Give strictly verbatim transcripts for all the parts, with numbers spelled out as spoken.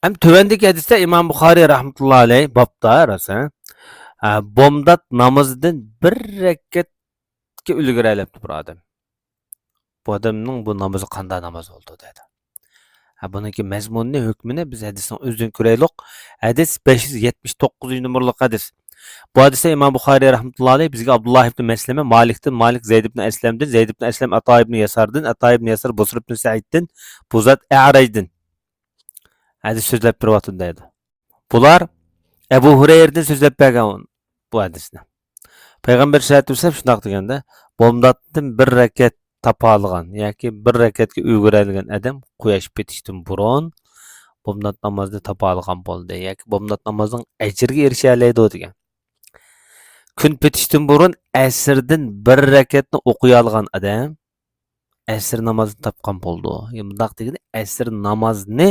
ھەم تۆۋەندىكى ھەدىستە ئىمام بۇخارىي رەھمەتۇللا ئەلەيھ بابتا راسا، ھە، بومدات نامىزىدىن بىر رەكەتكە ئۈلگۈرەلەپتۇ بىر ئادەم. بۇ ئادەمنىڭ بۇ نامىزى قانداق ناماز بولدى دەيدۇ. ھە، بۇنىڭكى مەزمۇنىنى، ھۆكمىنى بىز ھەدىسنىڭ ئۆزىدىن كۆرەيلۇق. ھەدىس بەش يۈز يەتمىش توققۇزىنچى نومۇرلۇق ھەدىس. بۇ ھەدىستە ئىمام بۇخارىي رەھمەتۇللا ئەلەيھ بىزگە ئابدۇللا ئىبنى مەسلىمە مالىكتىن، مالىك زەيد ئىبنى ئەسلەمدىن، زەيد ئىبنى ئەسلەم ئاتا ئىبنى ياساردىن، ئاتا ئىبنى ياسار بۇسرى ئىبنى سەئىدتىن، بۇ زات ئەرەجدىن ھەدىس سۆزلەپ بېرىۋاتىدۇ دەيدۇ. بۇلار ئەبۇ ھۇرەيرىدىن سۆزلەپ بەرگەن بۇ ھەدىسنى. پەيغەمبەر سەللەللاھۇ ئەلەيھى ۋەسەللەم شۇنداق دېگەندە، بومداتتىن بىر رەكەت تاپالىغان ياكى بىر رەكەتكە ئۈلگۈرەلىگەن ئادەم قۇياش پېتىشتىن بۇرۇن بومدات نامازنى تاپالىغان بولدى ياكى بومدات نامازنىڭ ئەجرىگە ئېرىشەلەيدۇ دېگەن. كۈن پېتىشتىن بۇرۇن ئەسىردىن بىر رەكەتنى ئوقۇيالىغان ئادەم ئەسىر نامازنى تاپقان بولىدۇ. يا مۇنداق دېگىنى، ئەسىر نامازنى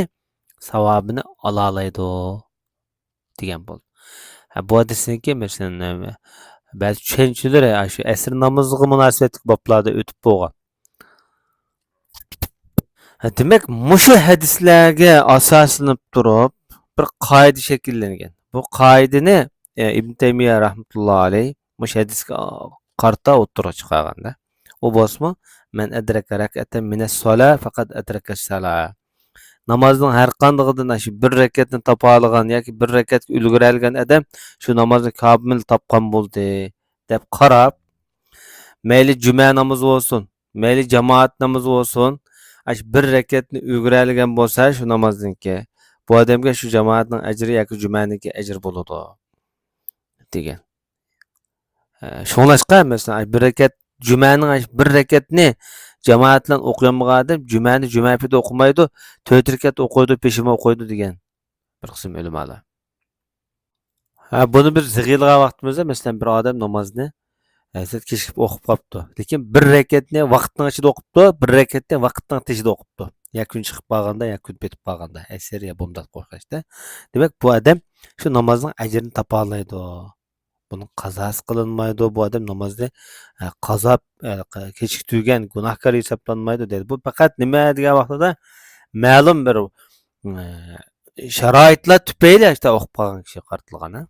ساۋابىنى ئالالايدۇ دېگەن بولىدۇ. ھە، بۇ ھەدىسنىڭكى، مەسىلەن، بەزى چۈشەنچىلىرى، ھە، شۇ ئەسىر نامىزىغا مۇناسىۋەتلىك بابلاردا ئۆتۈپ بولغان. ھە، دېمەك، مۇشۇ ھەدىسلەرگە ئاساسلىنىپ تۇرۇپ، بىر قائىدە شەكىللەنگەن. بۇ قائىدىنى، ئە، ئىبن تەيمىيە رەھمەتۇللا ئەلەيھ مۇشۇ ھەدىسكە قارىتا ئوتتۇرىغا چىقارغاندا، ئۇ بولسىمۇ، مەن ئەدرەكە رەكئەتەن مىنەس سالا فەقەد ئەدرەكەس سالا. نامازنىڭ ھەر قاندىقىدىن ئاشۇ بىر رەكەتنى تاپالىغان ياكى بىر رەكەتكە ئۈلگۈرەلىگەن ئادەم شۇ نامازنى كامىل تاپقان بولدى، دەپ قاراپ، مەيلى جۈمە نامىزى بولسۇن، مەيلى جامائەت نامىزى بولسۇن، ئاشۇ بىر رەكەتنى ئۈلگۈرەلىگەن بولسا شۇ نامازنىڭكى، بۇ ئادەمگە شۇ جامائەتنىڭ ئەجرى ياكى جۈمەنىڭكى ئەجرى بولىدۇ، دېگەن. ئە، شۇڭلاشقا، مەسىلەن، بىر رەكەت، جۈمەنىڭ بىر رەكەتنى جامائەت بىلەن ئوقۇيالمىغان ئادەم جۈمەنى جۈمە پېتى ئوقۇمايدۇ، تۆت رەكەت ئوقۇيدۇ، پېشىنمە ئوقۇيدۇ دېگەن بىر قىسىم ئۆلىمالار. ھە، بۇنى بىز زىغىلىغان ۋاقتىمىزدا، مەسىلەن، بىر ئادەم نامازنى، ھە، كېچىكىپ ئوقۇپ قاپتۇ. لېكىن بىر رەكەتنى ۋاقىتنىڭ ئىچىدە ئوقۇپتۇ، بىر رەكەتنى ۋاقىتنىڭ تېشىدا ئوقۇپتۇ. يا كۈن چىقىپ قالغاندا، يا كۈن پېتىپ قالغاندا، ئەسىر يا بومدات قويغاچتا. دېمەك، بۇ ئادەم شۇ نامازنىڭ ئەجرىنى تاپالايدۇ. بۇنىڭ قازاسى قىلىنمايدۇ. بۇ ئادەم نامازنى، ئە، قازا، ئە، كېچىكتۈرگەن گۇناھكار ھېسابلانمايدۇ دەيدۇ. بۇ پەقەت نېمە دېگەن ۋاقتىدا مەلۇم بىر، ئە، شارائىتلار تۈپەيلى ئاشۇنداق ئوقۇپ قالغان كىشىگە قارىتىلغان، ھە؟